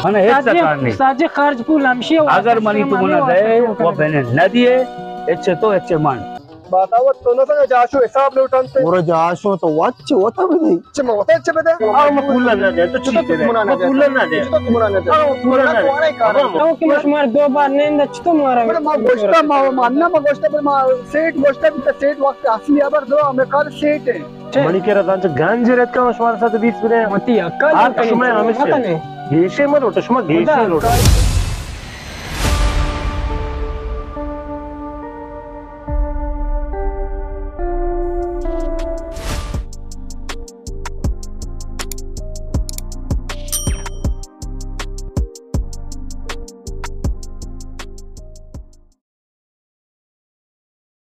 من ہچ ساجی، تکان نہیں۔ ساجی خرچ پول ہمشی واسطہ اگر منی تو منا دے، وہ بنے نہ دیے، اچھے تو اچھے من۔ باتاوت تو نہ سکا جاشو حساب لوٹنتے۔ اور جاشو تو وچ وتا بھی نہیں۔ چہ ما وتا چہ بدے؟ آ، ما پول نہ دے، تو چی چطور کرے؟ ما پول نہ دے۔ چطور ما پول نہ دے؟ آ، ما پول نہ دے۔ تو کہ ما شمار دو بار نند، چطور مارا؟ بڑے ما گوشتا، ما، ما نہ ما گوشتا، بڑے ما سیٹ گوشتا، بیتا سیٹ وقت اصلی خبر دو، ہمیں کار سیٹ ہے۔ منی کرا زانچ گنج رت کا شمار سات بیس بدے۔ متی عقل آ، شما ہمیش گیشے ما لوٹو، شما گیشے لوٹو۔